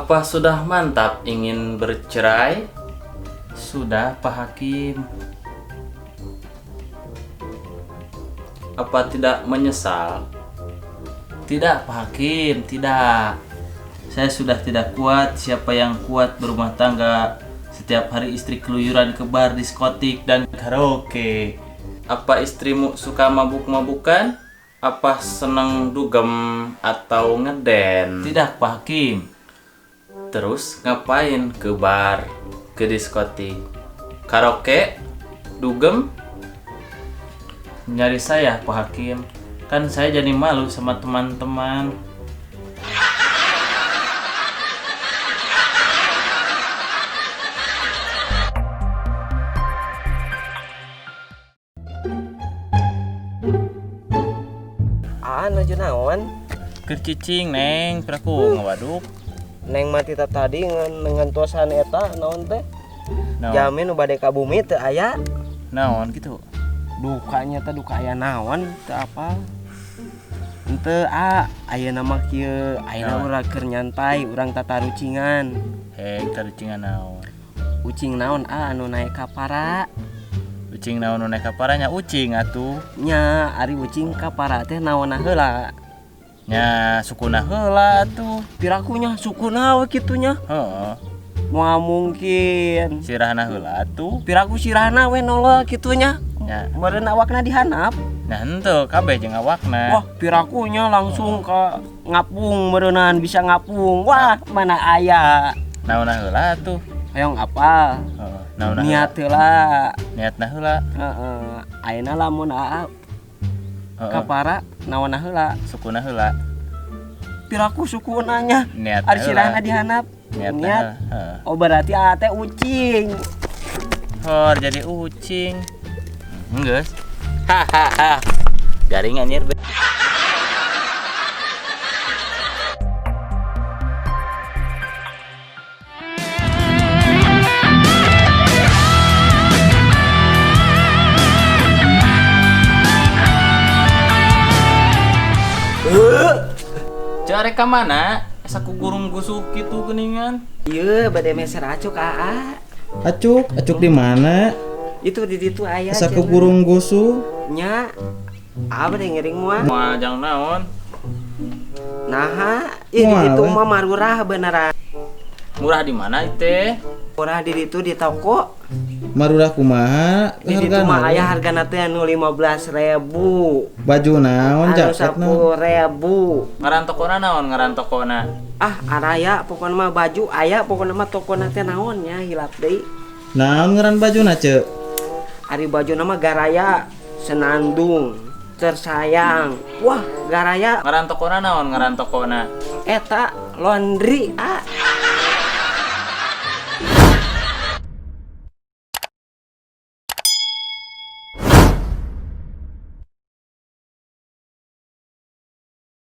Apa sudah mantap ingin bercerai? Sudah, Pak Hakim. Apa tidak menyesal? Tidak, Pak Hakim, tidak. Saya sudah tidak kuat. Siapa yang kuat berumah tangga? Setiap hari istri keluyuran ke bar, diskotik, dan karaoke. Apa istrimu suka mabuk-mabukan? Apa seneng dugem atau ngeden? Tidak, Pak Hakim. Terus ngapain ke bar, ke diskotik, karaoke, dugem? Nyari saya, Pak Hakim. Kan saya jadi malu sama teman-teman. Ah, nuju naon? Keur cicing, Neng, piraku ngawaduk. Neng mati tadi ngan ngantosan eta naon teh? Naon? Jamin nu bade ka bumi teu aya. Naon gitu? Dukanya teh duka aya naon teu apal. Henteu ah, ayeuna mah kieu, ayeuna urang keur nyantai, urang tatarucingan. Hei, tarucingan naon? Ucing naon ah anu naek kapara? Ucing naon nu naek kapara nya ucing atuh. Nya ari ucing kapara teh naonna heula? Nya sukuna heula atuh. Pirakunya sukuna we kitu nya. Heeh. Moal mungkin. Sirahna heula atuh. Piraku sirahna we nolak kitu nya. Nya. Meureun awakna dihanap. Nah henteu kabeh jeung awakna. Wah, pirakunya langsung ke ngapung meureunan bisa ngapung. Wah, mana aya. Naonna heula atuh? Hayang apal? Heeh, naonna niat heula. Niatna heula. Heeh. Ayeuna lamun aa kapara naonna heula? Sukuna heula. Piraku sukuna nya. Niat ari sirahna dihanap. Niat. Niat. Oh, berarti aa teh ucing. Hor jadi ucing. Geus. Hahaha. Garing anjir. Cari ka mana? Asa ku gurung gusuh kitu geuningan. Ieu bade meser acuk aa. Acuk, acuk di mana? Itu di ditu aya. Asa ku gurung gusuh. Nya, aa bade ngiring moal. Moal jang naon? Naha, ih di ditu mah marurah beneran. Murah di mana teh? Murah di ditu di toko. Marurah kumaha? Di ditu mah aya hargana teh anu 15.000. Baju naon jaket anu 10.000. Ngaran tokona naon ngaran tokona? Ah, araya pokona mah baju aya pokona mah tokona teh naon nya hilap deui. Naon ngaran bajuna, Ceu? Ari bajuna mah Garaya, Senandung, Tersayang. Wah, Garaya. Ngaran tokona naon ngaran tokona? Eta laundry, ah.